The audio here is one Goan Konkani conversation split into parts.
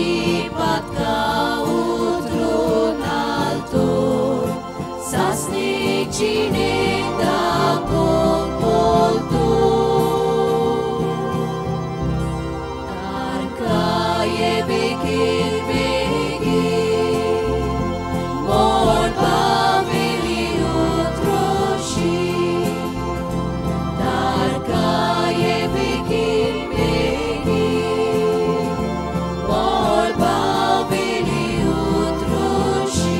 आमची पातकां उतरून आल्तोर सासणी जिणेक दाखोवंक बोलतो तारकाये बेगीन बेगीन मोडपावेली उतरोशी तारकाये बेगीन बेगीन मोडपावेली उतरोशी.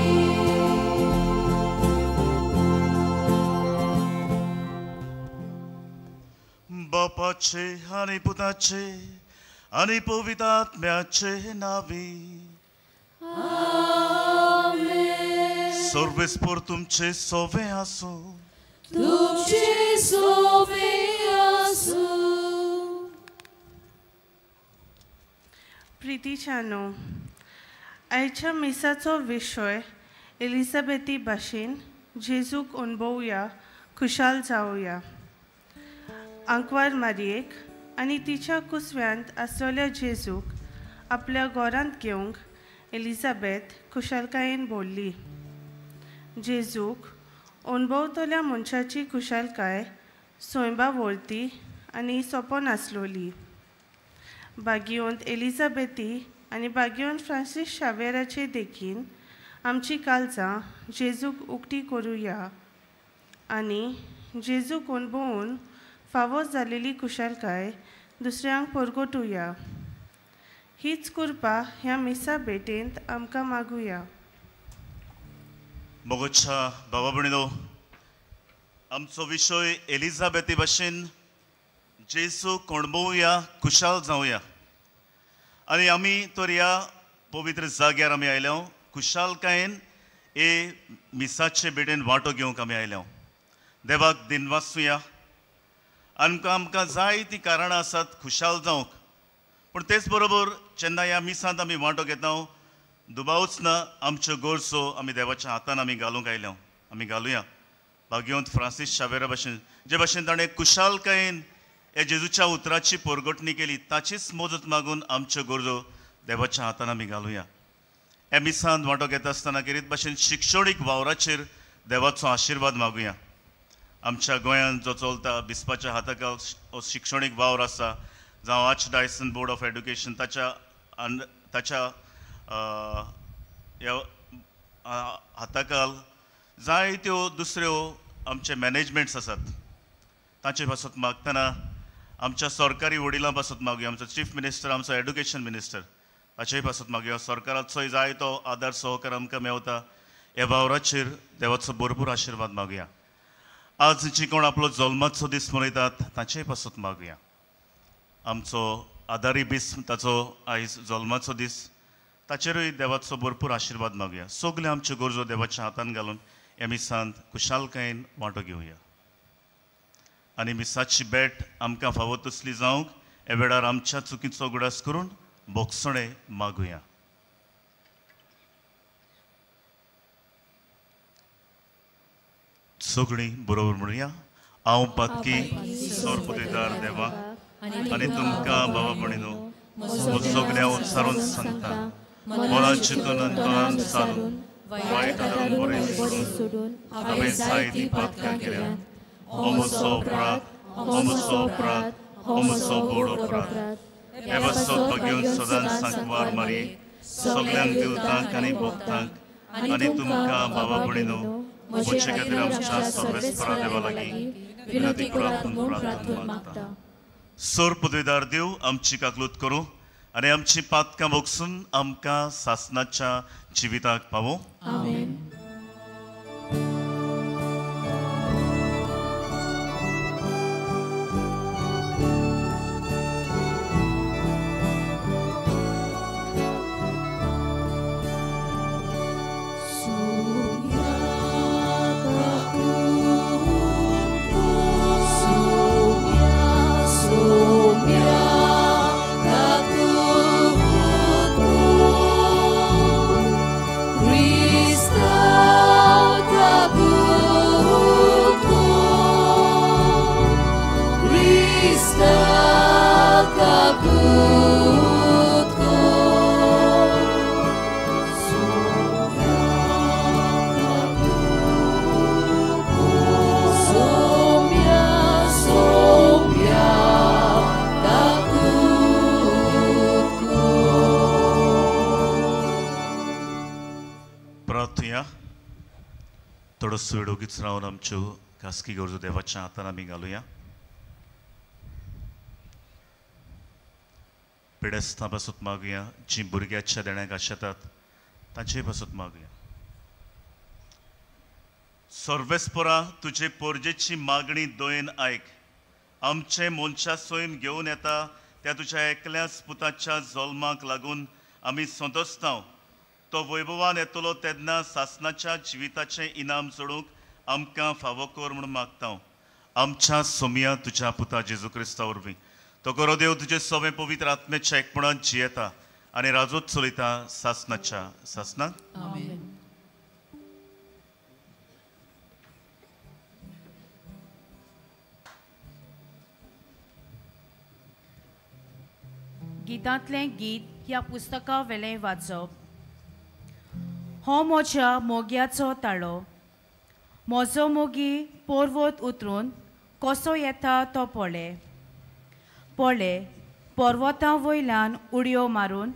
बापाचे आनी पुताचे आनी पवित्र आत्म्याचे नावी. आमेन. सर्वेस्पर तुमचे सोवे आसूं. तुमचे सोवे आसूं. प्रितीच्यानो, आयच्या मिसाचो विशय एलिझाबेथी भाशेन जेजूक अणभवया, खुशाल जावया. आंकवार मारयेक आनी तिच्या कुसव्यांत आसलेल्या जेजूक आपल्या घरांत घेवंक एलिझाबेथ खुशालकायेन बोल्ली. जेजूक अणभवतल्या मनशाची खुशालकाय सोंयबा वरती आनी सोंपो नासलोली. बागियोंत एलिझाबेथी आनी बागियोंत फ्रांसीस शावेराचे देखीन आमची काळजां जेजूक उक्ती करुया आनी जेजूक अणभवून फावो जालेली खुशालकाय दुसऱ्यांक परगटुया. हीच कृपा ह्या मिसा भेटेंत आमकां मागुया. मोगोच्या बाबा भयणीनो, आमचो विशय एलिझाबेथी भाशेन जेजूक अणभवया, खुशाल जावया. आनी आमी तर ह्या पवित्र जाग्यार आमी आयल्या खुशालकायेन हे मिसाचे भेटेन वांटो घेवंक आमी आयल्या. देवाक दिनवासुया. आमकां आमकां जायतीं कारणां आसात खुशाल जावंक, पूण तेच बरोबर जेन्ना ह्या मिसांत आमी वांटो घेता दुबावच ना आमच्यो गरजो आमी देवाच्या हातान आमी घालूंक आयल्या, आमी घालुया. भाग्यवंत फ्रांसीस शावेरा भाशेन जे भाशेन ताणें खुशालकायेन ह्या जेजूच्या उतराची पोरगटणी केली ताचीच मजत मागून आमच्यो गरजो देवाच्या हातान आमी घालुया. ह्या मिसांत वांटो घेता आसतना खेरीत भाशेन शिक्षणीक वावराचेर देवाचो आशिर्वाद मागुया. आमच्या गोंयांत जो चलता बिस्पाच्या हाताखाल हो शिक्षणीक वावर आसा, जावं आर्चडायसन बोर्ड ऑफ एड्युकेशन ताच्या ताच्या ह्या हाताखाल जायत्यो दुसऱ्यो आमचे मॅनेजमेंट्स आसात तांचे पासत मागतना आमच्या सरकारी वडिलां पासत मागुया. आमचो चीफ मिनिस्टर, आमचो एड्युकेशन मिनिस्टर ताचेय पासत मागुया. सरकाराचोय जायतो आदार सहकार आमकां मेवता. ह्या वावराचेर देवाचो भरपूर आशिर्वाद मागुया. आज जी कोण आपलो जल्माचो दीस मनयतात ताचेय पासत मागुया. आमचो आदारी दीस, ताचो आयज जल्माचो दीस, ताचेरूय देवाचो भरपूर आशिर्वाद मागुया. सगळे आमच्यो गरजो देवाच्या हातान घालून ह्या मिसांत खुशालकायेन वांटो घेवया. आनी मिसाची भेट आमकां फावो तसली जावंक ह्या वेळार आमच्या चुकीचो उगडास करून भोगसणें मागुया. सगळीं बरोबर म्हणुया. हांव पातकी सोरपदेदार देवा आनी तुमकां बाबा भयणीनो सगळ्या सारून सांगता, मनान चिंतून अंतरान सारून वायट आदारून बरें सोडून हांवें जायतीं पातकां केल्यांत. हो म्हजो अपराध, हो म्हजो अपराध, हो म्हजो व्हड अपराध. हे पासत भाग्योन सदांच सांकवार मारी सगल्यांक दिवतांक आनी भक्तांक आनी तुमकां बाबा भयणीनो म्हजे खातीर आमच्या सर्वेस्परा देवा लागीं विनंती करात म्हूण प्रार्थना मागता. सोर पदवीदार देव आमची काकलूत करूं आनी आमची पातकां भोगसून आमकां सासनाच्या जिविताक पावों. आमेन. Christ. मागुया. थोडोसो वेळ ओगीच रावन आमच्यो खासगी गरजो देवाच्या हातान आमी घालुया. पिडेस्तां पासत मागुया, जीं भुरग्याच्या देण्याक आशेतात तांचे पासत मागुया. सर्वेस्परा, तुजे पोरजेची मागणी दयेन आयक. आमचे मनशा सैम घेवन येता त्या तुज्या एकल्याच पुताच्या जल्माक लागून आमी संतोस्तांव. तो वैभवान येतलो तेन्ना सासणाच्या जिविताचें इनाम जोडूंक आमकां फावो कर म्हणून मागता. आमच्या सोमया तुज्या पुता जेजू क्रिस्ता वरवीं. तो गोरो देव तुजे सवें पवित्र आत्म्याच्या एकपणान जियेता आनी राजूच चलयता सासणाच्या सासणाक. गितांतलें गीत ह्या पुस्तका वेलें वाचप. हो म्हज्या मोग्याचो ताळो, म्हजो मोगी पर्वत उतरून कसो येता तो पळे. पळे पर्वतां वयल्यान उडयो मारून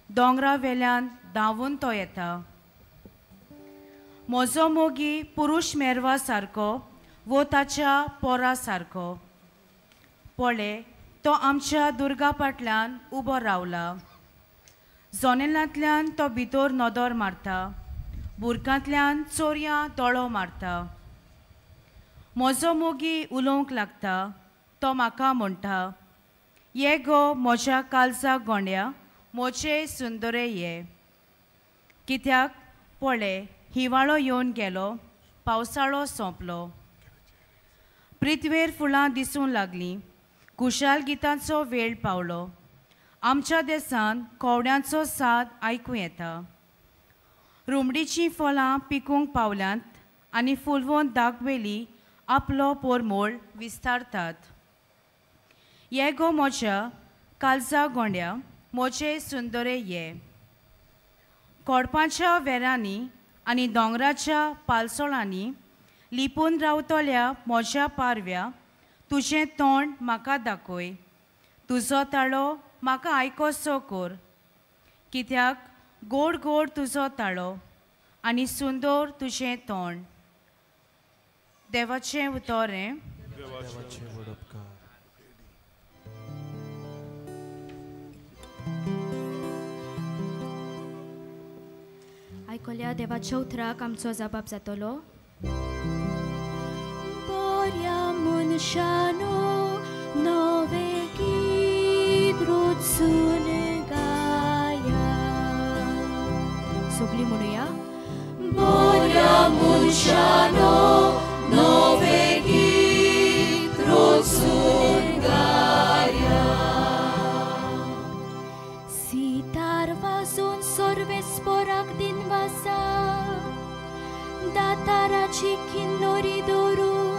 दोंगरा वेल्यान धांवून तो येता. म्हजो मोगी पुरूश मेरवा सारको वो ताच्या पोरा सारको. पळे तो आमच्या दुर्गा फाटल्यान उबो रावला. जनेलांतल्यान तो भितर नदर मारता, बुरकांतल्यान चोरयां दोळो मारता. म्हजो मोगी उलोवंक लागता, तो म्हाका म्हणटा, ये गो म्हज्या कालजा गोंड्या, म्हजे सुंदरे ये. कित्याक पळे हिवाळो येवन गेलो, पावसाळो सोंपलो. पृथ्वेर फुलां दिसूंक लागलीं, खुशाल गितांचो वेळ पावलो. आमच्या देशांत कोवड्यांचो साद आयकूं येता. रुमडीचीं फळां पिकूंक पावल्यांत आनी फुलवोन दागवेली आपलो पोरमोळ विस्तारतात. ये गो म्हज्या कालजा गोंड्या, म्हजे सुंदरे ये. कोडपांच्या वेरांनी आनी दोंगराच्या पालसोळांनी लिपून रावतल्या म्हज्या पारव्या, तुजें तोंड म्हाका दाखय, तुजो ताळो म्हाका आयकोसो कर. कित्याक गोड गोड तुजो ताळो आनी सुंदर तुजें तोंड. देवाचें उतर हें. आयकल्या देवाच्या उतराक आमचो जबाब जातलो. बऱ्या मनशानो नवें गीत रचून गाया. सगळीं म्हणुया. बऱ्या मनशानो नवें गीत रचून गाया. सितार वाजोवन सर्वेस्पराक दिनवासा, दाताराची किन्नोरी धरून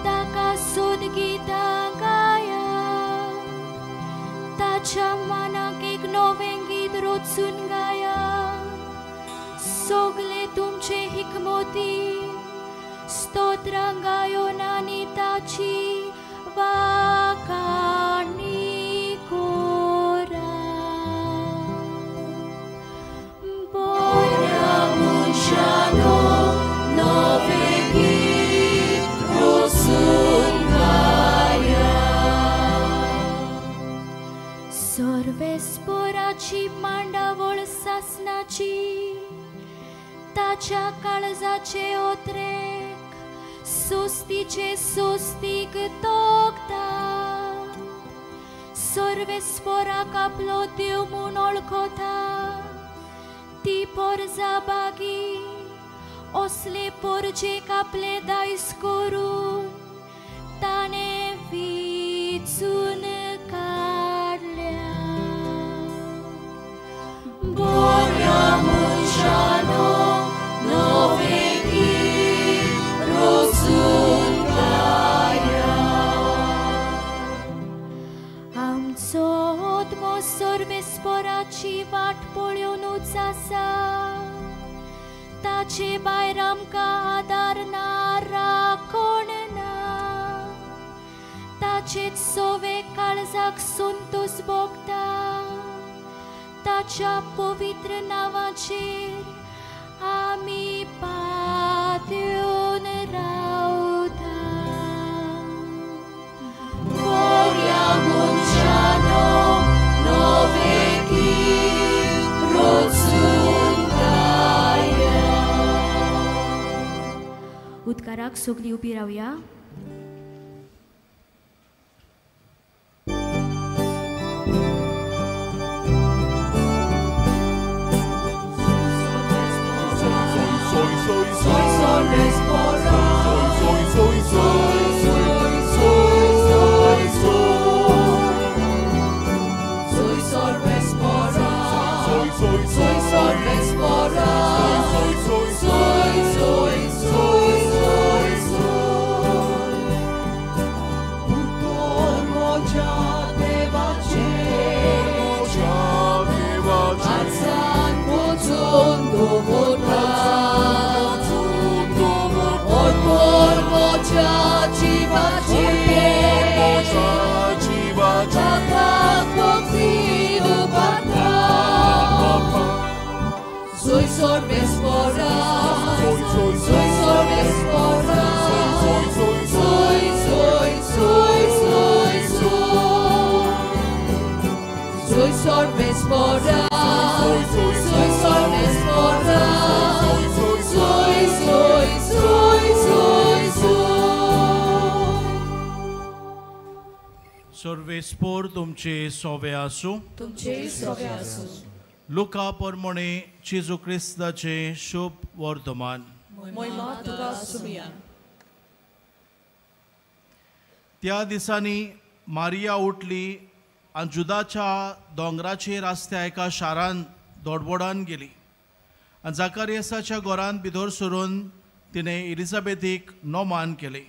ताका सोद गितां गाया. ताच्या मनाक एक नवें गीत रचून गाया. सगळे तुमचे हिकमती स्तोत्रां गायोन आनी ताची वाखाणी करा. बऱ्या मनशानो नवें गीत रचून गाया. सर्वेस्पराची मांडावळ सासणाची, ताच्या काळजाचे ओत्रेक सुस्तीचे सुस्तीक तोखता. सर्वेस्पराक आपलो देव म्हूण वळखता. ती पोरजा बागी असले पोरजेक आपले दायज करून ताणें विचून काडल्या. बऱ्या मनशानो नवें गीत रचून गाया. आमचो आत्मो सर्वेस्पराची वाट पळोवनूच आसा. ताचे भायर आमकां आदार ना, राखण ना. ताचेच सोवे काळजाक संतोस भोगता. ताच्या पवित्र नांवाचेर आमी पात्योन रावता. बऱ्या मनशानो नवें गीत रचून गाया. उदकाराक सगळीं उबी रावया. सर्वेस्पोर तुमचे सोवे आसूं. तुमचे सोवे आसूं. लुका परमणे जेजू क्रिस्ताचे शुभ वर्तमान. महिमा तुका सुमिया. त्या दिसांनी मारिया उठली आनी जुदाच्या दोंगराचेर आसत्या एका शारान दोडबोडान गेली आनी जाकारियसाच्या घरांत भितर सरून तिणें एलिझाबेथीक नोमान केलें.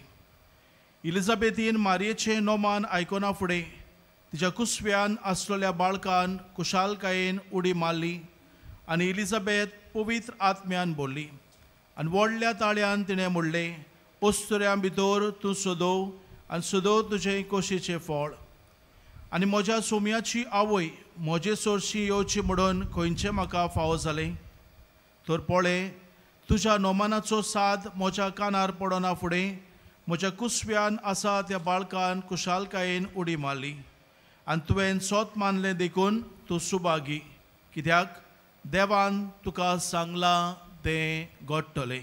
एलिझाबेथीन मारयेचें नोमान आयकना फुडें तिच्या कुसव्यान आसलेल्या बाळकान कुशालकायेन उडी मारली आनी एलिझाबेथ पवित्र आत्म्यान बोल्ली आनी व्हडल्या ताळ्यान तिणें म्हणलें, अस्तुऱ्यां भितर तूं सदोव आनी सदोव तुजें कोशीचें फळ. आनी म्हज्या सोम्याची आवय म्हजे सोरशी येवची म्हणून खंयचें म्हाका फावो जालें? तर पळय, तुज्या नोमानाचो साद म्हज्या कानार पडना फुडें म्हज्या कुसव्यान आसा त्या बाळकान कुशालकायेन उडी मारली आनी तुवें सोत मानलें देखून तूं सुभागी, कित्याक देवान तुका सांगलां तें घडटलें.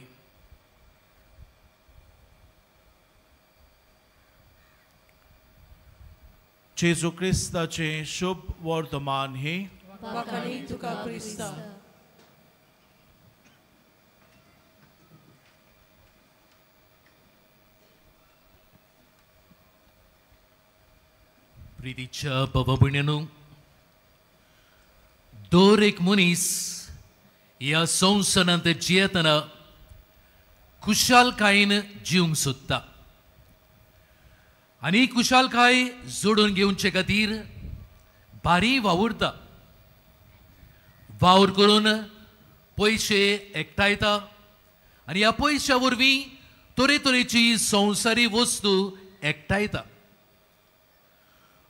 जेजू क्रिस्ताचें शुभ वर्तमान हें. तुका क्रिस्ता. प्रितीच्या बाबा भयणींनो, दर एक मनीस ह्या संवसारांत जियेतना खुशालकायेन जिवंक सोदता आनी खुशालकाय जोडून घेवचे खातीर भारी वावुरता. वावर करून पयशे एकठांयता आनी ह्या पयश्या वरवीं तरेतरेची संवसारी वस्तू एकठांयता.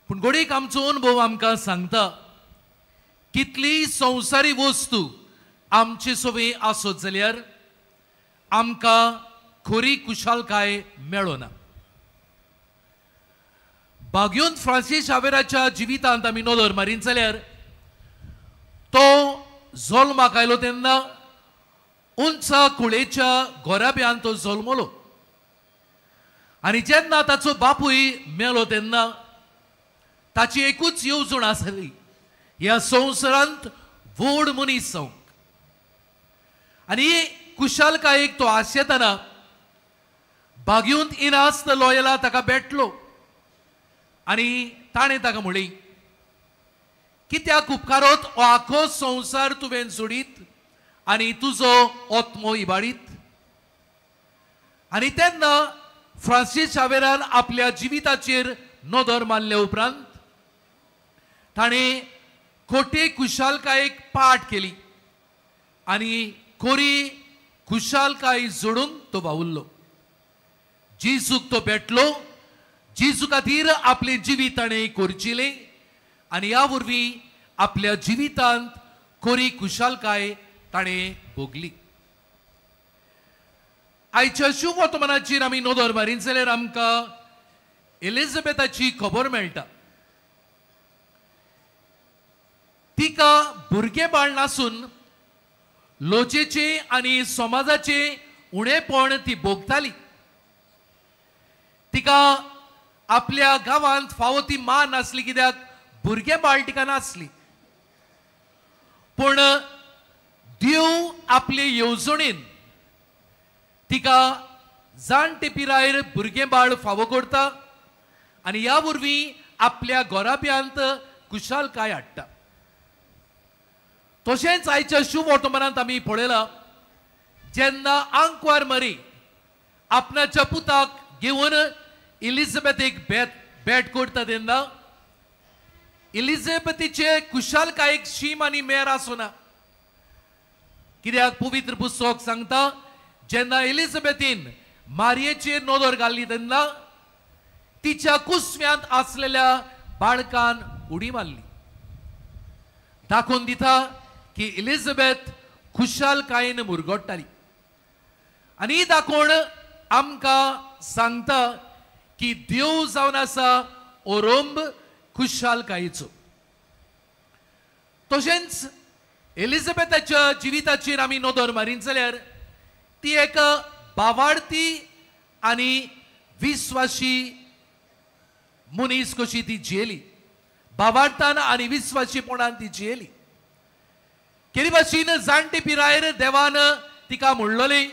पूण घडयेक आमचो अनुभव आमकां सांगता, कितली संवसारी वस्तू आमचे सवे आसत जाल्यार आमकां खरी खुशालकाय मेळना. बाग्योन फ्रांसीस शावेराच्या जिवितांत आमी नदर मारीत जाल्यार तो जल्माक आयलो तेन्ना उंचा कुळेच्या घराब्यान तो जल्मलो आनी जेन्ना ताचो बापूय मेलो तेन्ना ताची एकूच येवजण आसली, ह्या संवसारांत व्हड मनीस जावंक. आनी कुशालकायेक तो आशेतना बाग्यूंत इनास लोयला ताका भेटलो आनी ताणें ताका म्हणलें, कित्याक उपकारोत हो आखो संवसार तुवें जोडीत आनी तुजो आत्मो इबाडीत? आनी तेन्ना फ्रांसीस शावेरान आपल्या जिविताचेर नदर मारल्या उपरांत ताणें खोटे खुशालकायेक पाठ केली आनी खोरी खुशालकाय जोडूंक तो वावुरलो. जेजूक तो भेटलो, जेजू खातीर आपलें जिवीत ताणें कोरचिलें आनी ह्या वरवीं आपल्या जिवितांत खोरी खुशालकाय ताणें भोगली. आयच्या शुभवर्तमानाचेर आमी नदर मारीत जाल्यार आमकां एलिझाबेथाची खबर मेळटा. तिका भुरगेबाळ नासून लोचेचे आनी समाजाचे उणेपण ती भोगताली. तिका आपल्या गांवांत फावो ती मान नासली, कित्याक भुरगेबाळ तिका नासली. पूण देव आपले येवजणेन तिका जाणटे पिरायेर भुरगेबाळ फावो करता आनी ह्या वरवीं आपल्या घराब्यांत खुशालकाय हाडटा. तशेंच आयच्या शुभवर्तमानांत आमी पळयलां, जेन्ना आंकवार मरी आपणाच्या पुताक घेवन एलिझाबेथीक भेट करता तेन्ना एलिझाबेथीचे खुशालकायेक शीम आनी मेर आसना. कित्याक पवित्र पुस्तक सांगता, जेन्ना एलिझाबेथीन मारयेचेर नदर घाली तेन्ना तिच्या कुसव्यांत आसलेल्या बाळकान उडी मारली. दाखोवन दिता की एलिझाबेथ खुशालकायेन मुरगोडटाली. आनी ही दाखोवण आमकां सांगता की देव जावन आसा ओरोंब खुशालकायेचो. तशेंच एलिझाबेथाच्या जिविताचेर आमी नदर मारीत जाल्यार ती एक बावाडती आनी विस्वाशी मनीस कशी ती जियेली. बावाडतान आनी विस्वाशीपणान ती जियेली. केरी भाशेन जाणटे पिरायेर देवान तिका म्हणलोलें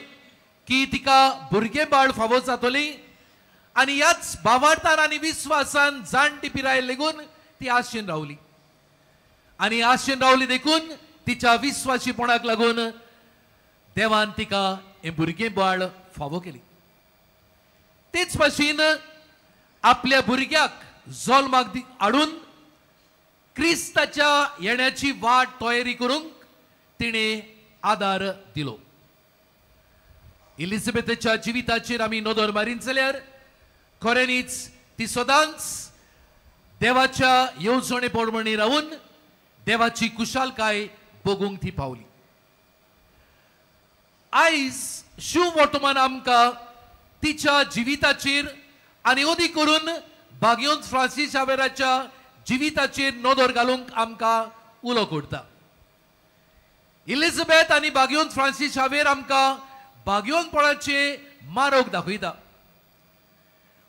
की तिका भुरगेबाळ फावो जातोली आनी ह्याच बावाडतान आनी विस्वासान जाणटे पिरायेर लेगून ती आशेन रावली. आनी आशेन रावली देखून तिच्या विस्वाशीपणाक लागून देवान तिका हें भुरगेबाळ फावो केली. तेच भाशेन आपल्या भुरग्याक जल्माक हाडून क्रिस्ताच्या येण्याची वाट तयारी करूंक तिणें आदार दिलो. एलिझाबेथाच्या जिविताचेर आमी नदर मारीत जाल्यार खऱ्यांनीच ती सदांच देवाच्या येवजणे प्रमाणे रावून देवाची खुशालकाय बघूंक ती पावली. आयज शुभवर्तमान आमकां तिच्या जिविताचेर आनी अदीक करून भाग्योन फ्रांसीस शावेराच्या जिविताचेर नदर घालूंक आमकां उलो करता. एलिझाबेथ आनी भाग्योन फ्रांसीस शावेर आमकां भाग्योनपणाचे मार्ग दाखयता.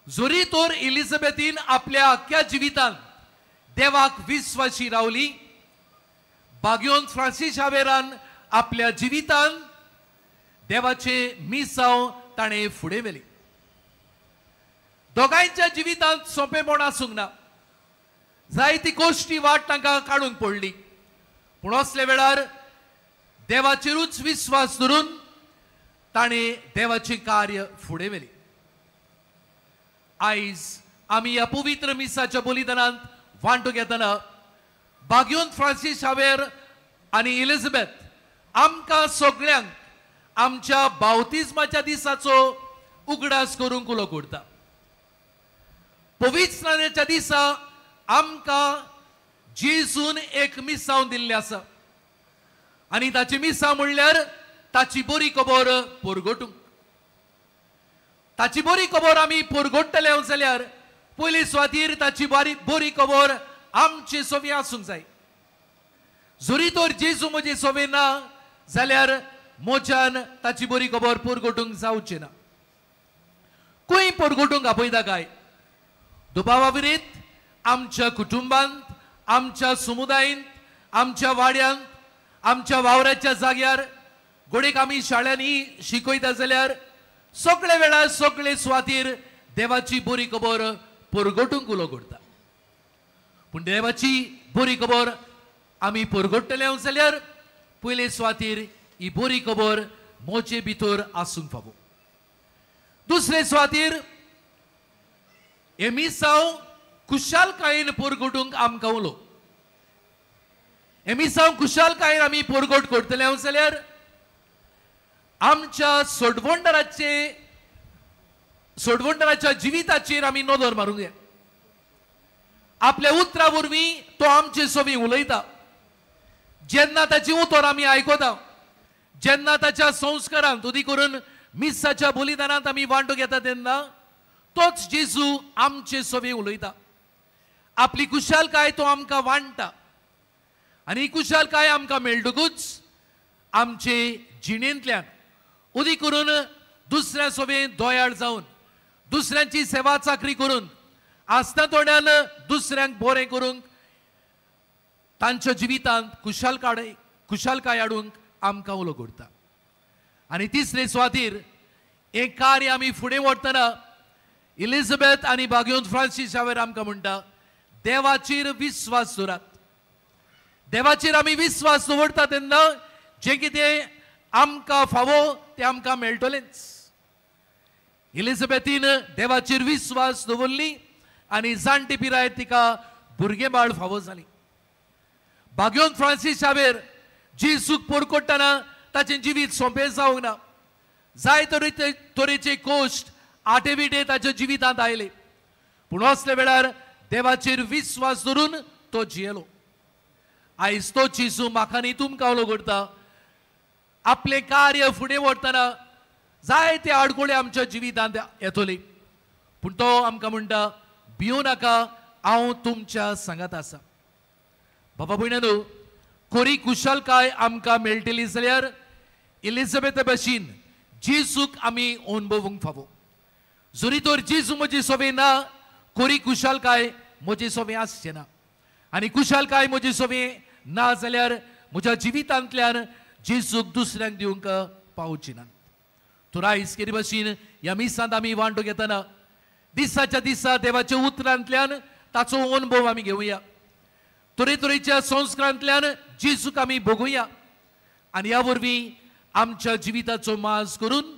जरी तर एलिझाबेथीन आपल्या आख्ख्या जिवितांत देवाक विस्वाशी रावली, भाग्योन फ्रांसीस शावेरान आपल्या जिवितांत देवाचे मिसांव ताणें फुडें व्हेली. दोगांयच्या जिवितांत सोंपेपण आसूंक ना, जायती गोश्टी वाट तांकां काडूंक पडली. पूण असल्या वेळार देवाचेरूच विस्वास धरून ताणें देवाचें कार्य फुडें व्हेलें. आयज आमी ह्या पवित्र मिसाच्या बलिदानांत वांटो घेतना भाग्योन फ्रांसीस शावेर आनी एलिझाबेथ आमकां सगळ्यांक आमच्या बावतिज्माच्या दिसाचो उगडास करूंक उलो करता. पवित्र स्नानाच्या दिसा आमकां जेजून एक मिसांव दिल्लें आसा आनी ताची मिसांव म्हणल्यार ताची बरी खबर परगटूंक. ताची बरी खबर आमी परगट्टले जाल्यार पयले सुवातीर ताची बरी खबर आमचे सवी आसूंक जाय. जरी तर जेजू म्हजे सवे ना जाल्यार मोज्यान ताची बरी खबर परगटूंक जावची ना. खंय परगटूंक आपयता काय? दुबावा विरीत आमच्या कुटुंबांत, आमच्या समुदायांत, आमच्या वाड्यांत, आमच्या वावराच्या जाग्यार, घडयेक आमी शाळांनी शिकयता जाल्यार सगळे वेळार सगळे सुवातीर देवाची बरी खबर परगटूंक उलो करता. पूण देवाची बरी खबर आमी परगट्टले जाल्यार पयले सुवातीर ही बरी खबर मोजे भितर आसूंक फावो. दुसरे सुवातीर हे मिसांव खुशालकायेन परगटूंक आमकां उलो. हे मिसांव खुशालकायेन आमी परगट करतले जाल्यार आमच्या सोडवणदाराच्या जिविताचेर आमी नदर मारूंक जाय. आपल्या उतरा वरवीं तो आमचे सवी उलयता. जेन्ना ताची उतर आमी आयकता, जेन्ना ताच्या संस्कारांत अदी करून मिसाच्या बलिदानांत आमी वांटो घेता तेन्ना तोच जेजू आमचे सवे उलयता. आपली कुशालकाय तो आमकां वांट्टा आनी ही कुशालकाय आमकां मेळटकूच आमचे जिणेंतल्यान उदी करून दुसऱ्या सवे दोयाळ जावन दुसऱ्यांची सेवा चाकरी करून आसता तोंडान दुसऱ्यांक बरें करूंक तांच्या जिवितांत कुशालकाय हाडूंक आमकां उलो करता. आनी तिसरे सुवातीर हें कार्य आमी फुडें व्हरतना एलिझाबेथ आनी भाग्यवंत फ्रांसीस शावेर आमकां म्हणटा, देवाचेर विस्वास दवरात. देवाचेर आमी विस्वास दवरता तेन्ना जें कितें आमकां फावो तें आमकां मेळटलेंच. एलिझाबेथीन देवाचेर विस्वास दवरली आनी जाणटी पिरायेर तिका भुरगें बाळ फावो जाली. भाग्यवंत फ्रांसीस शावेर जेजूक पोरकोडटना ताचें जिवीत सोंपें जावंक ना. जाय तरेचे कोश्ट आटेविटे ताच्या जिवितांत आयले, पूण असल्या वेळार देवाचेर विस्वास धरून तो जियेलो. आयज तो जेजू म्हाका न्ही तुमकां उलो करता. आपलें कार्य फुडें व्हरतना जायते आडखळी आमच्या जिवितांत येतली, पूण तो आमकां म्हणटा, भिवं नाका, हांव तुमच्या सांगात आसा. बाबा भयणांनो, खरी कुशालकाय आमकां मेळटली जाल्यार एलिझाबेथा भशेन जेजूक आमी अणभवूंक फावो. जरी तर जेजू म्हजे सोबे ना, खरी कुशालकाय म्हजे सोबे आसचें ना. आनी कुशालकाय म्हजे सोबे ना जाल्यार म्हज्या जिवितांतल्यान जेजूक दुसऱ्यांक दिवंक पावची ना. तर आयज केरी भशेन ह्या मिसांत आमी वांटो घेतना दिसाच्या दिसा देवाच्या उतरांतल्यान ताचो अणभव आमी घेवया, तरेतरेच्या संस्कारांतल्यान जेजूक आमी भोगुया आनी ह्या वरवीं आमच्या जिविताचो माज करून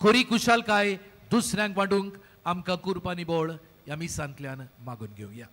खरी कुशालकाय दुसऱ्यांक वांटूंक आमकां कुरपानी बळ ह्या मिसांतल्यान मागून घेवया.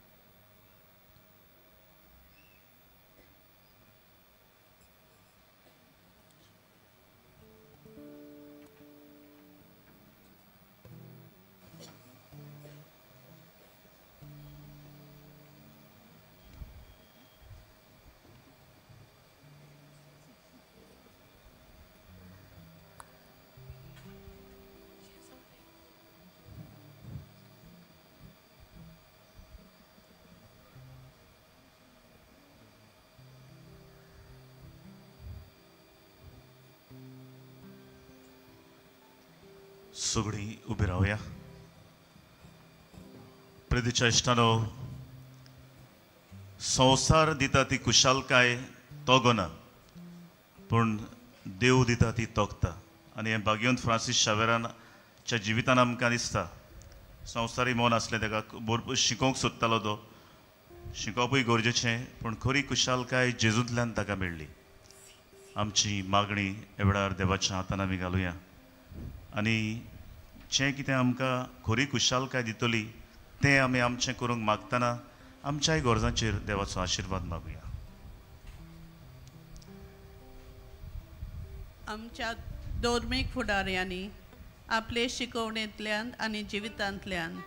सगळीं उबी रावया. प्रितीच्या इश्टानो, संवसार दिता ती कुशालकाय तोगना, पूण देव दिता ती तोगता. आनी हें भाग्यवंत फ्रांसीस शावेराच्या जिवितान आमकां दिसता. संवसारी मन आसलें ताका, भरपूर शिकोवंक सोदतालो तो, शिकोवपूय गरजेचें, पूण खरी कुशालकाय जेजूंतल्यान ताका मेळ्ळी. आमची मागणी ह्या वेळार देवाच्या हातान आमी घालुया आनी जें कितें आमकां खरी कुशालकाय दितली तें आमी आमचें करूंक मागतना आमच्याय गरजांचेर देवाचो आशिर्वाद मागुया. आमच्या धर्मीक फुडाऱ्यांनी आपले शिकवणेंतल्यान आनी जिवितांतल्यान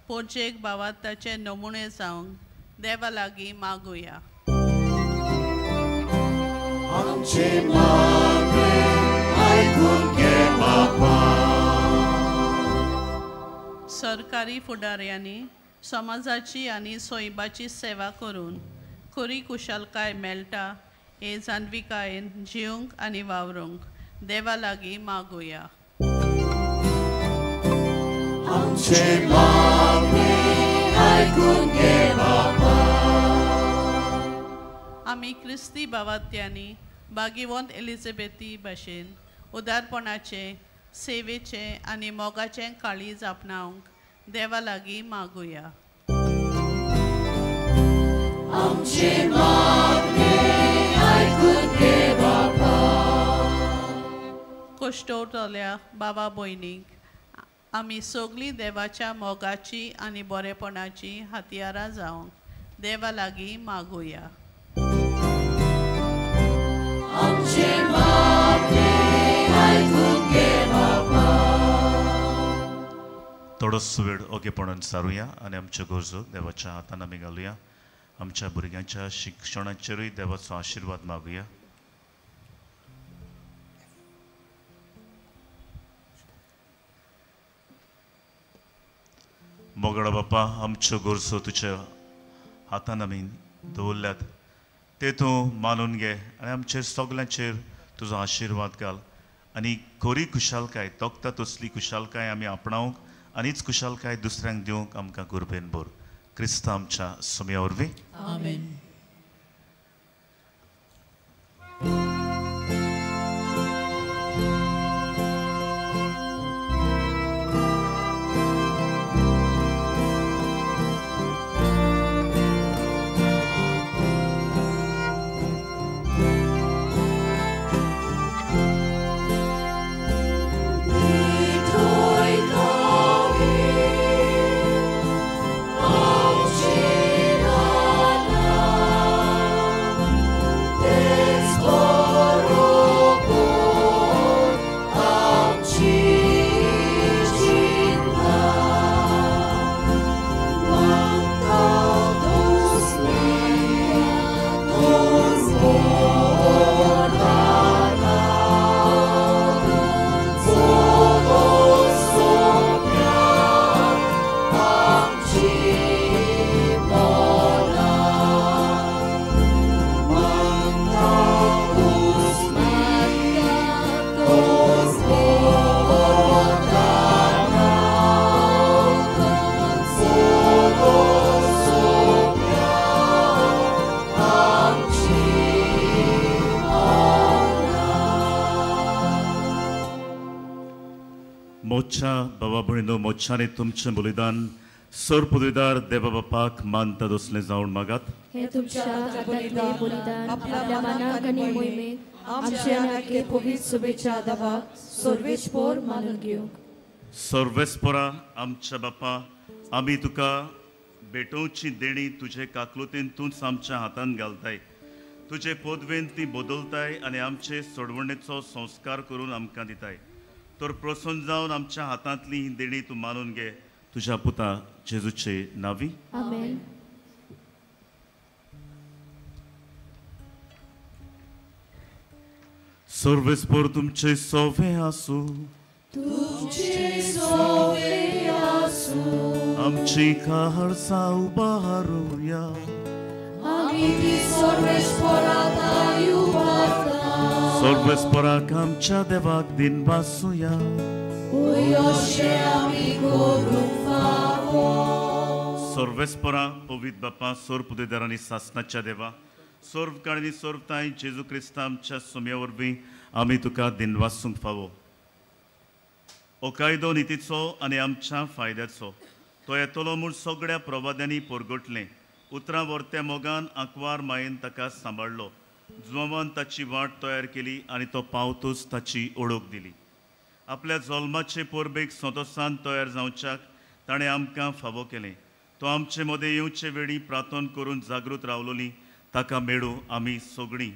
पोरजेक भावार्थाचे नमुने जावंक देवा लागीं मागुया. आमचे मागणें आयकून घे बापा. सरकारी फुडाऱ्यांनी समाजाची आनी सोयबाची सेवा करून खरी कुशालकाय मेळटा हे जाणविकायेन जिवंक आनी वावरूंक देवा लागीं मागुया. आमचे मागणें आयकून घे बापा. आमी क्रिस्ती भावात्यांनी भाग्यवंत एलिझाबेथी भशेन उदारपणाचें, सेवेचें आनी मोगाचें काळीज आपणावंक देवा लागीं मागुया. आमचे मागणें आयकून घे बापा. कश्टवतल्या बाबा भयणीक आमी सगळीं देवाच्या मोगाची आनी बरेपणाची हत्यारां जावंक देवा लागीं मागुया. आमचे मागणें आयकून घे बापा. थोडोसो वेळ ओगेपणान सारुया आनी आमच्यो गरजो देवाच्या हातान आमी घालुया. आमच्या भुरग्यांच्या शिक्षणाचेरूय देवाचो आशिर्वाद मागुया. मोगडा बापा, आमच्यो गरजो तुज्या हातान आमी दवरल्यात ते तूं मानून घे आनी आमचेर सगल्यांचेर तुजो आशिर्वाद घाल आनी खरी खुशालकाय तोखता तसली खुशालकाय आमी आपणावंक आनीच खुशालकाय दुसऱ्यांक दिवंक आमकां कुरबेन भर. क्रिस्ता आमच्या सुम्या वरवीं आमेन. बाबा भयणो, मोच्छाने तुमचें बलिदान सर पदवीदार देवा बापाक मानता तसलें जावन मागात. हे तुमच्या हातांतलें बलिदान आपल्या मनाक आनी मोहिमेक आमच्या आनी पवित्र शुभेच्छा देवाक सर्वेस्पोर मानून घेवंक. सर्वेस्पोरा आमच्या बापा, आमी तुका भेटोवची देणी तुजे काकलुतीन तूंच आमच्या हातान घालताय. तुजे पदवेन ती बदलताय आनी आमचे सोडवणेचो संस्कार करून आमकां दिताय. तर प्रसन्न जावन आमच्या हातांतली ही देणी तूं मानून घे तुज्या पुता जेजूचे नांवी. आमेन. सर्वेस्पोर तुमचे सोवे आसूं. तुमचे सोवे आसूं. आमची काळजां उबारुया. आमी ती सर्वेस्पोराक उबारता. सर्वेस्पोराक आमच्या देवाक दिन वासुया. सर्वेस्पोरा पवित्र बापा, सर्व पदवीदार आनी सासनाच्या देवा, सर्व काळांनी सर्व तांय जेजू क्रिस्ता आमच्या सुम्या वरवीं आमी तुका दिन वासूंक फावो. हो कायदो नितीचो आनी आमच्या फायद्याचो तो येतलो म्हूण सगळ्या प्रवाद्यांनी परगटलें. उतरां वर्त्या मोगान आंकवार मायेन ताका सांबाळ्ळो. जुवान ताची वाट तयार केली आनी तो पावतूच ताची ओळख दिली. आपल्या जल्माचे परबेक संतोसान तयार जावच्याक ताणें आमकां फावो केलें. तो आमचे मदें येवचे वेळी प्रार्थना करून जागृत रावलोली ताका मेळूं आमी सगळीं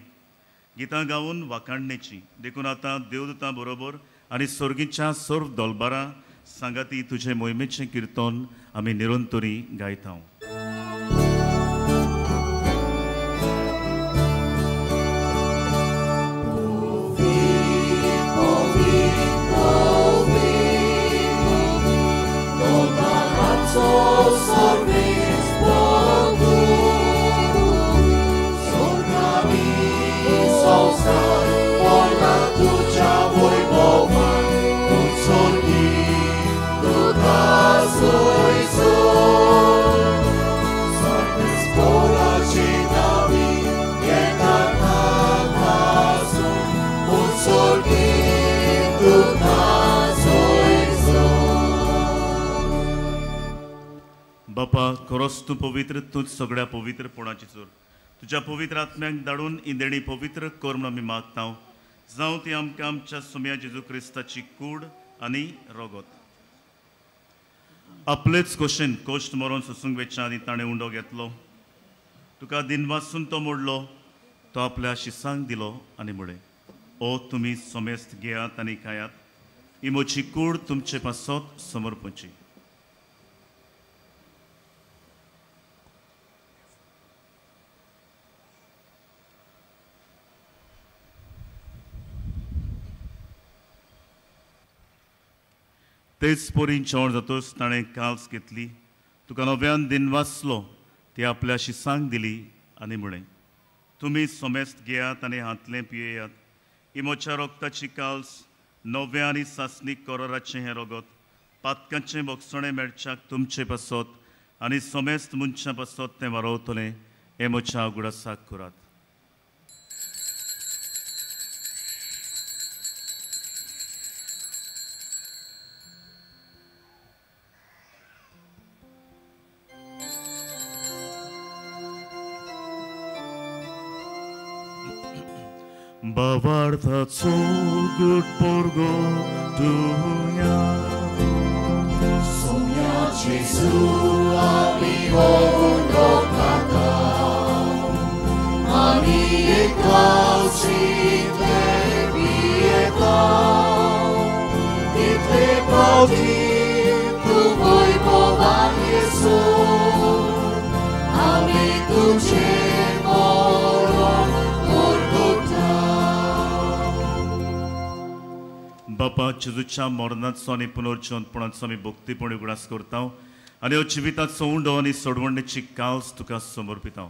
गितां गावन वाखाणणेची. देखून आतां देवदूतां बरोबर आनी सर्गीच्या सर्व दोलबारां सांगाती तुजे मोहिमेचें किर्तन आमी निरंतरी गायता. बापा, खरोच तूं पवित्र, तूंच सगळ्या पवित्रपणाची चोर. तुज्या पवित्र आत्म्याक धाडून इंदेणी पवित्र कर म्हूण आमी मागता. जावं ती आमकां आमच्या सुम्या जेजू क्रिस्ताची कूड आनी रगत. आपलेच खोशेन कोश्ट मरोन सोसूंक वेच्या आनी ताणें उंडो घेतलो. तुका दिनवासून तो मोडलो. तो आपल्या शिसांक दिलो आनी म्हळें, ओ तुमी समेस्त घेयात आनी खायात, ही म्हजी कूड तुमचे पासत समर्पणची. तेच परी जेवण जातूच ताणें काल्स घेतली तुका नव्यान दिन वाचलो, ती आपल्या शिसांक दिली आनी म्हळें, तुमी सोमेस्त घेयात आनी हांतलें पियेयात. ही म्हज्या रोगताची काल्स, नव्या आनी सासणीक कराराचें हें रगत, पातकांचें भोगसणें मेळच्याक तुमचे पासत आनी सोमेस्त मनशां पासत तें वारोवतलें. हें म्हज्या उगडासाक करात. बाबार्थाचो गुड पोरगो तुया सोम्या जेजू आमी ओंडो खाता आनी एकासितले पियेता तितले पावटी तूं वैभवान येसो आमी तुजें बापा जेजूच्या मरणाचो आनी पुनर्जिवंतपणाचो आमी भक्तीपणी उगडास करता आनी ह्यो जिविताचो उंडो आनी सोडवणेची काल्स तुका समर्पिता.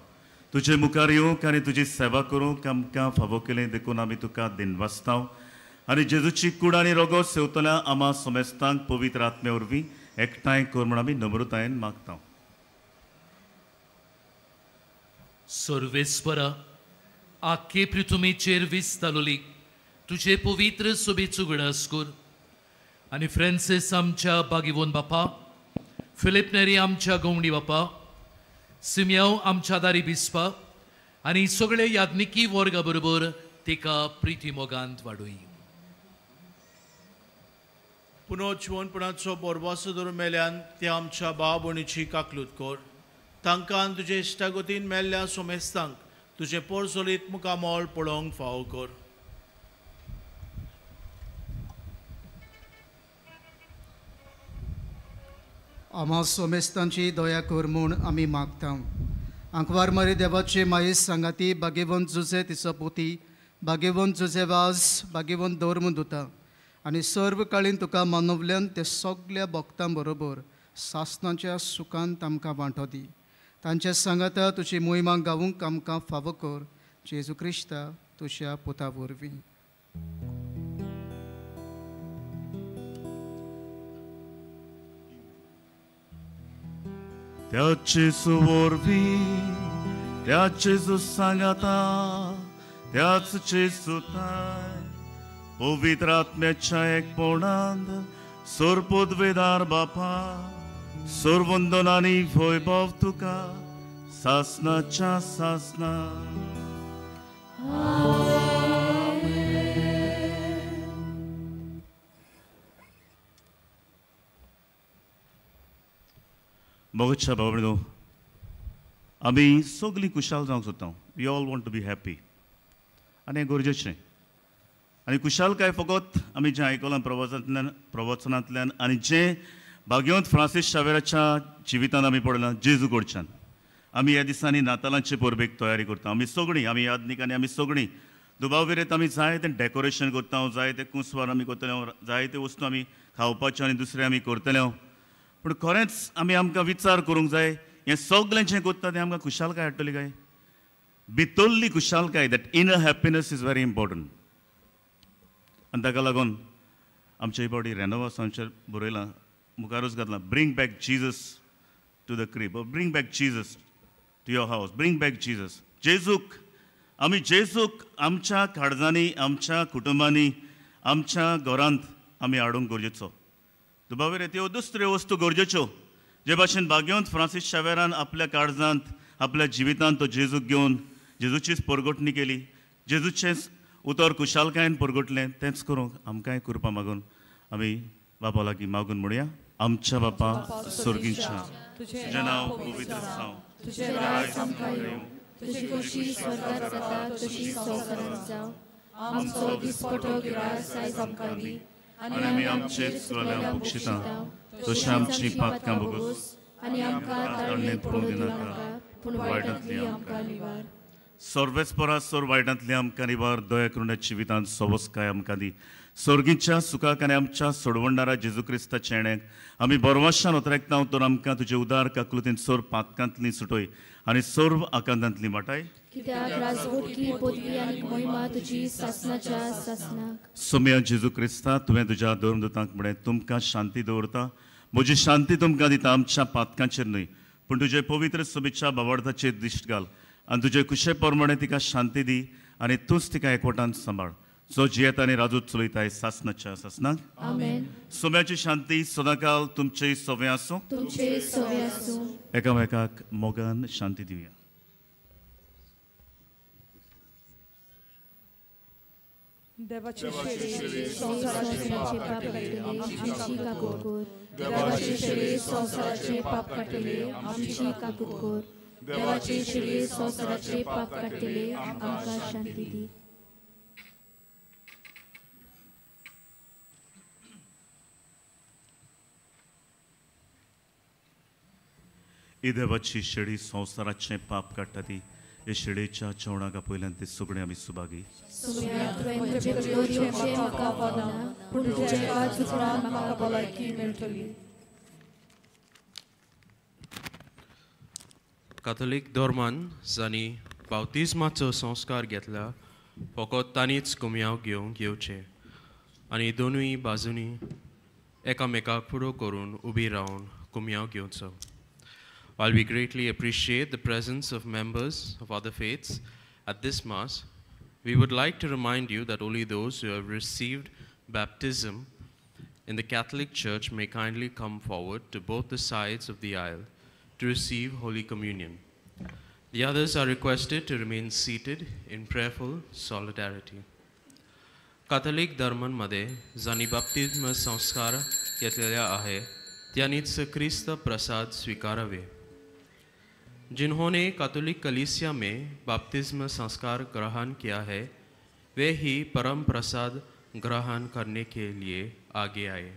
तुजे मुखार येवंक आनी तुजी सेवा करूंक आमकां फावो केलें देखून आमी तुका दिनवासता आनी जेजूची कूड आनी रगत सेवतल्या आमा समेस्तांक पवित्र आत्मे वरवीं एकठांय कर म्हूण आमी नम्रतायेन मागता. सर्वेस्परा, आख्खे पृथ्वीचेर विस्तारली तुझे पवित्र सोबीत उगडास कर आनी फ्रांसीस आमच्या बागिवोन बापा, फिलीप नेरी आमच्या गवंडी बापा, सिमयाव आमच्या दारी बिस्पा आनी सगळे याज्ञिकी वर्गा बरोबर तिका प्रिती मोगांत वाडोय. पुनर्जिवंतपणाचो बोरवासो धरून मेल्यान त्या आमच्या भाव भयणीची काकलूत कर. तांकां तुजे इश्टागतीन मेल्ल्या सोमेस्तांक तुजें पोरसोलीत मुखामळ पळोवंक फावो कर. आम्हा सोमेस्तांची दया कर म्हूण आमी मागता. आंकवार मरी देवाचे मायेस सांगाती बागेवंत जुजे तिचो पोती, बागेवंत जुजे वाज, बागेवंत दवर म्हूण दुता आनी सर्व काळीन तुका मानवल्यान ते सगल्या भक्तां बरोबर सासणाच्या सुखान आमकां वांटो दी. तांच्या सांगाता तुजी मोहिमा गावूंक आमकां फावो कर, जेजू क्रिस्ता तुज्या पुता वरवीं. त्या जेजू वरवीं, त्या जेजू सांगाता, त्याच जेजूताय पवित्र आत्म्याच्या एकपणांत सोरपोदवेदार बापा, सोरवंदन आनी वैभव तुका सासणाच्या सासणा. मोगाच्या भाव भयणींनो, आमी सगळीं खुशाल जावंक सोदता. We all want to be happy आनी हें गरजेचें. आनी खुशालकाय फकत आमी जें आयकलां प्रवचनांतल्यान आनी जें भाग्यवंत फ्रांसीस शावेराच्या जिवितान आमी पळयलां जेजू कडच्यान, आमी ह्या दिसांनी नातालांचे परबेक तयारी करता. आमी सगळीं, आमी यादनीक आनी आमी सगळीं दुबाव विरेत आमी जाय तें डेकोरेशन करता, जाय तें कुसवार आमी करतले, जाय त्यो वस्तू आमी खावपाच्यो आनी दुसरें आमी करतले. पूण खरेंच आमी आमकां विचार करूंक जाय, हें सगळें जें करता तें आमकां खुशालकाय हाडटली काय? भितरली खुशालकाय, that inner happiness is very important. आनी ताका लागून आमचे फावटी रेनोवासांचेर बरयलां, मुखारूच घातलां, bring back Jesus to the crib, bring back Jesus to your house, bring back Jesus. जेजूक आमी जेजूक आमच्या काळजांनी, आमच्या कुटुंबांनी, आमच्या घरांत आमी हाडूंक गरजेचो. दुबावेर त्यो दुसऱ्यो वस्तू गरजेच्यो. जे भाशेन भाग्यवंत फ्रांसीस शावेरान आपल्या काळजांत, आपल्या जिवितांत तो जेजूक घेवन जेजूचीच परगटणी केली, जेजूचेंच उतर खुशालकायेन परगटलें, तेंच करूंक आमकांय कृपा मागून आमी बापा लागीं मागून म्हणया. आमच्या बापा स्वर्गींच्या, तुजें नांव पवित्र जावं, तुजें राज आमकां येवं, तुजी खोशी स्वर्गार जाता तशी संवसारांत जावं. आमचो दिसपटो गिरास आयज आमकां दी आनी आमी आमचे चुकल्यां बक्षिता तशें आमची पातकां भोगोस आनी आमकां ताळणेंत पडूंक दिनाका, पूण वायटांतली आमकां निवार. सर्वेस्परा सोर वायटांतली आमकां निवार दया करून जिवितांत सवस्काय आमकां दी. सोर्गीच्या सुखाक आनी आमच्या सोडवणदारा जेजू क्रिस्ताच्या येण्याक आमी बरवाशान उतरायता तर आमकां तुजे उदार काकलुतीन सोर पातकांतली सुटय आनी सर्व आकांतांतली वाटाय. कित्याक राजवटकी पदवी आनी मोहिमा तुजी सासनाच्या सासनाक. सोम्या जेजू क्रिस्ता, तुवें तुज्या धर्मदूतांक म्हळें तुमकां शांती दवरता, म्हजी शांती तुमकां दिता, आमच्या पातकांचेर न्हय पूण तुजे पवित्र सभेच्या बावार्थाचेर दिश्ट घाल आनी तुजे कुशे प्रमाणे तिका शांती दी आनी तूंच तिका एकवटान सांबाळ, जो जियेता आनी राजूत चलयताय सासनाच्या सासनाक. आमेन. सोम्याची शांती सदांकाल तुमचे सवे आसूं, तुमचे सवे आसूं. एकामेकाक मोगान शांती दिवया. देवाचे शेळी संवसाराचे पाप काडटले आमची काकूत कर. देवाचे शेळी संवसाराचे पाप काडटले आमची काकूत कर. देवाचे शेळी संवसाराचे पाप काडटले आमकां शांती दी. ही देवाची शेळी संवसाराचें पाप काडटा ती हे शेळेच्या जेवणाक पयल्यान ते सगळे आमी सुभागी. काथोलीक धर्मान जांणी बाप्तिज्माचो संस्कार घेतला फकत तांणीच कुमयाव घेवंक येवचें आनी दोनूय बाजूंनी एकामेकाक फुडो करून उबी रावन कुमयाव घेवचो. While we greatly appreciate the presence of members of other faiths at this Mass, we would like to remind you that only those who have received baptism in the Catholic Church may kindly come forward to both the sides of the aisle to receive Holy Communion. The others are requested to remain seated in prayerful solidarity. Catholic धर्मांमध्ये जांणी बाप्तिज्म संस्कार घेतलेले आहे त्यांनीच क्रिस्त प्रसाद स्वीकारावे. जिन्होंने कैथोलिक कलीसिया में बाप्तिज्म संस्कार ग्रहण किया है वे ही परम प्रसाद ग्रहण करने के लिए आगे आए.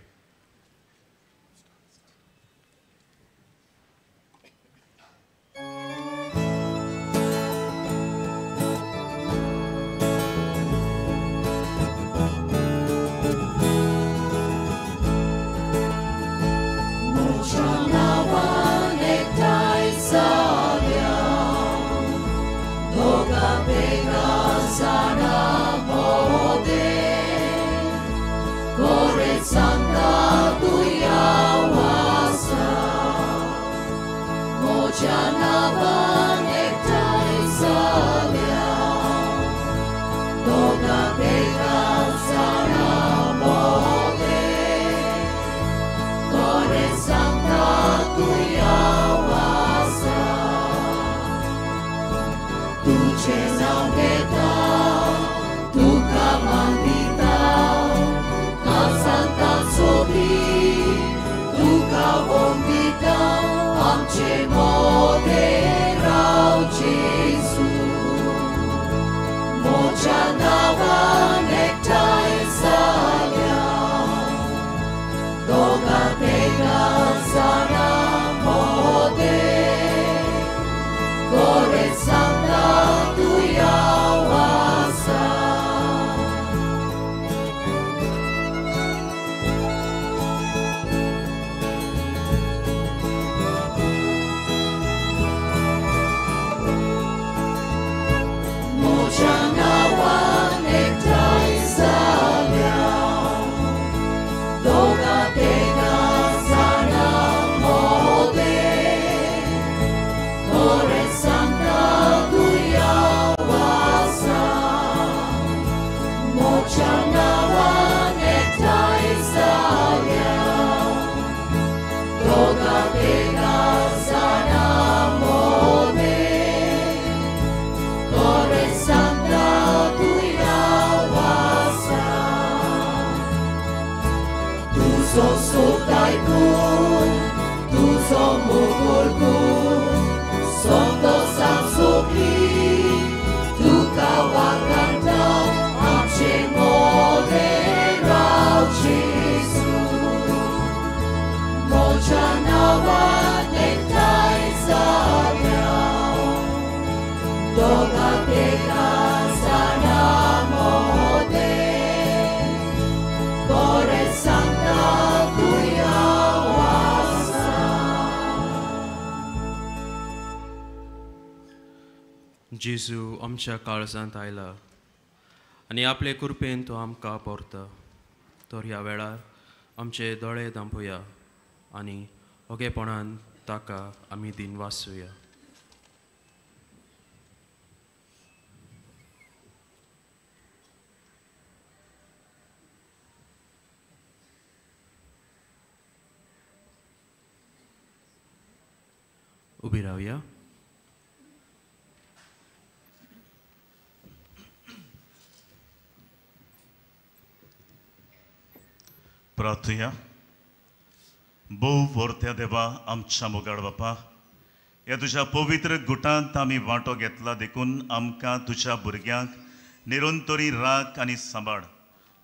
Doga जेजू आमच्या काळजांत आयला आनी आपले कृपेन तो आमकां पोरता. तर ह्या वेळार आमचे दोळे धांपुया आनी ओगेपणान ताका आमी दिनवासुया. उबी रावया. प्रार्थुया. भोव व्हरत्या देवा आमच्या मोगाळ बापा, ह्या तुज्या पवित्र गुटांत आमी वांटो घेतला देखून आमकां तुज्या भुरग्यांक निरंतरी राख आनी सांबाळ.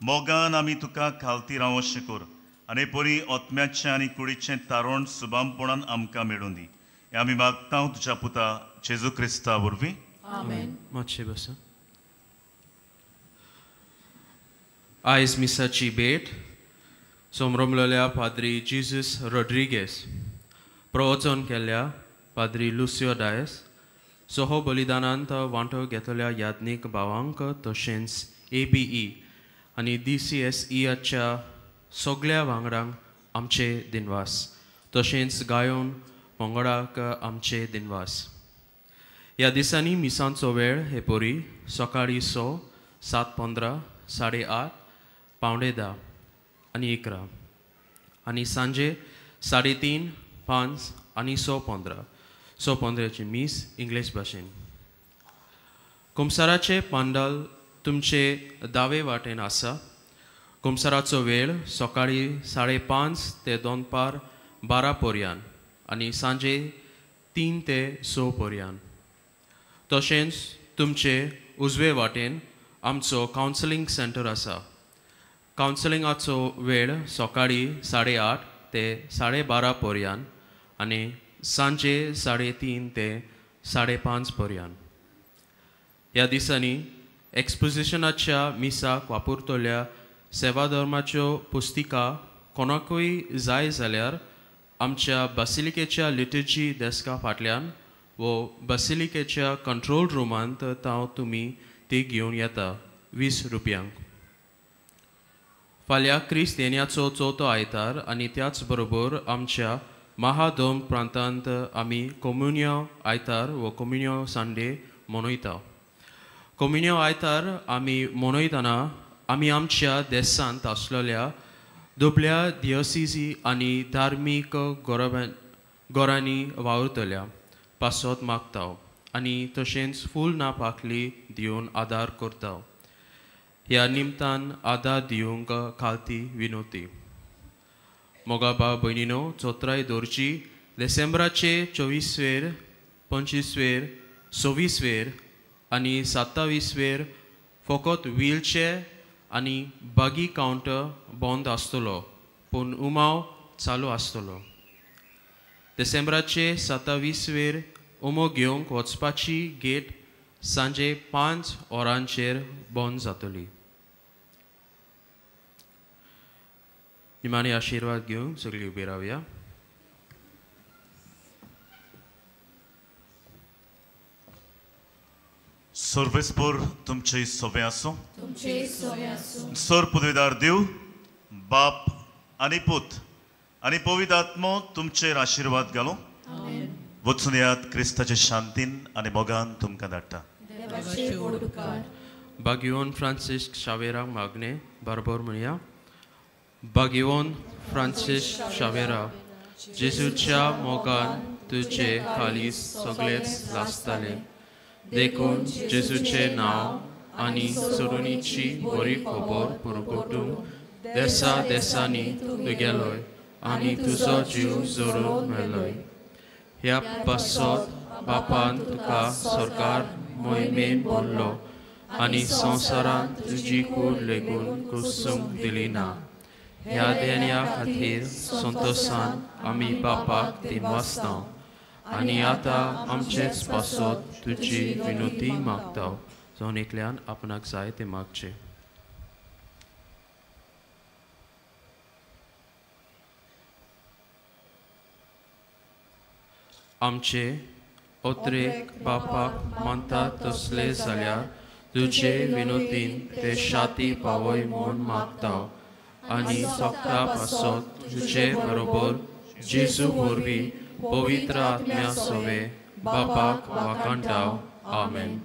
मोगान आमी तुका खालती रावो शिकोर आनी परी आत्म्याचें आनी कुडीचें तारण सुबामपणान आमकां मेळूं दी. हें आमी मागता तुज्या पुता जेजू क्रिस्ता वरवीं. आमेन. मातशें बसा. आयज मिसाची भेट सोमरोमलेल्या पाद्री जीजस रोड्रिगेस, प्रवचन केल्ल्या पाद्री लुसियो डायस, सोहो बलिदानांत वांटो घेतल्या याज्ञीक भावांक तशेंच ABE आनी DCSEच्या सगल्या वांगडांक आमचे दिनवास, तशेंच गायोन पंगडाक आमचे दिनवास. ह्या दिसांनी मिसांचो वेळ हे परी सकाळीं 6, 7:15, 8:30, 9:45 आनी 11 आनी सांजे 3:30, 5 आनी 6:15. 6:15 मीस इंग्लीश भाशेन. कुमसाराचे पांडाल तुमचे दावे वाटेन आसा. कुमसाराचो वेळ सकाळीं 5:30 ते दनपार 12 पर्यान आनी सांजे 3 ते 6 पर्यान. तशेंच तुमचे उजवे वाटेन आमचो कावन्सिलींग सेंटर आसा. कावन्सिलिंगाचो वेळ सकाळीं 8:30 ते 12:30 पर्यान आनी सांजे 3:30 ते 5:30 पर्यान. ह्या दिसांनी एक्सपोजिशनाच्या मिसाक वापरतल्या सेवाधर्माच्यो पुस्तिका कोणाकूय जाय जाल्यार आमच्या बासिलिकेच्या लिटर्जी डेस्का फाटल्यान वो बासिलिकेच्या कंट्रोल रुमांत तांव तुमी ती घेवन येता 20 रुपयांक. फाल्यां क्रिस्त येण्याचो चवथो आयतार आनी त्याच बरोबर आमच्या महादोम प्रांतांत आमी कोमुनियो आयतार वो कोमुनियो संडे मनयता. कोमुनियो आयतार आमी मनयतना आमी आमच्या देशांत आसलेल्या दुबल्या दियोसिजी आनी धार्मीक गोरांनी वावुरतल्या पासत मागता आनी तशेंच फूल ना पाखली दिवन आदार करता. ह्या निमतान आदार दिवंक खालती विनोती. मोगा भाव भयणीनो, चोत्राय दवरची डिसेंबराचे 24वेर, 25वेर, 26वेर आनी 27वेर फकत व्हीलचेर आनी बागी कावंटर बंद आसतलो, पूण उमाव चालू आसतलो. डिसेंबराचे 27वेर उमो घेवंक वचपाची गेट सांजे 5 वरांचेर बंद जातली. निमाणे आशिर्वाद घेवन सगळीं उबी रावया. सर्वेस्पोर तुमचे सोबे आसूं. सर पदवीदार देव बाप आनी पूत आनी पवित्र आत्मो तुमचेर आशिर्वाद घालूं. वचून यात क्रिस्ताचे शांतीन आनी मोगान तुमकां धाडटा. बागियोन फ्रांसीस शावेराक मागणे बरोबर म्हणया. बागियोन फ्रांसीस शावेरा, जेजूच्या मोगान तुजे खाली सगळेच लासताले, देखून जेजूचें नांव आनी सोडणीची बरी खबर पुरगोटूंक देसा देसांनी तूं गेलोय आनी तुजो जीव जोडून मेलोय. ह्या पासत बापान तुका सरकार मोहिमेन भरलो आनी संवसारांत तुजी कूड लेगून कुसूंक दिली ना. ह्या देण्या खातीर संतोशान आमी बापाक दिनवासता आनी आतां आमचेच पासत तुजी विनोती मागता. जावन एकल्यान आपणाक जाय तें मागचें. आमचे अत्रेक बापाक मानता तसले जाल्यार तुजे विनोदीन ते शाती पावय म्हूण मागता आनी सोगता पासत तुजे बरोबर जेजू वरवीं पवित्र आत्म्या सोवे बापाक वाखाणटा. आमेन.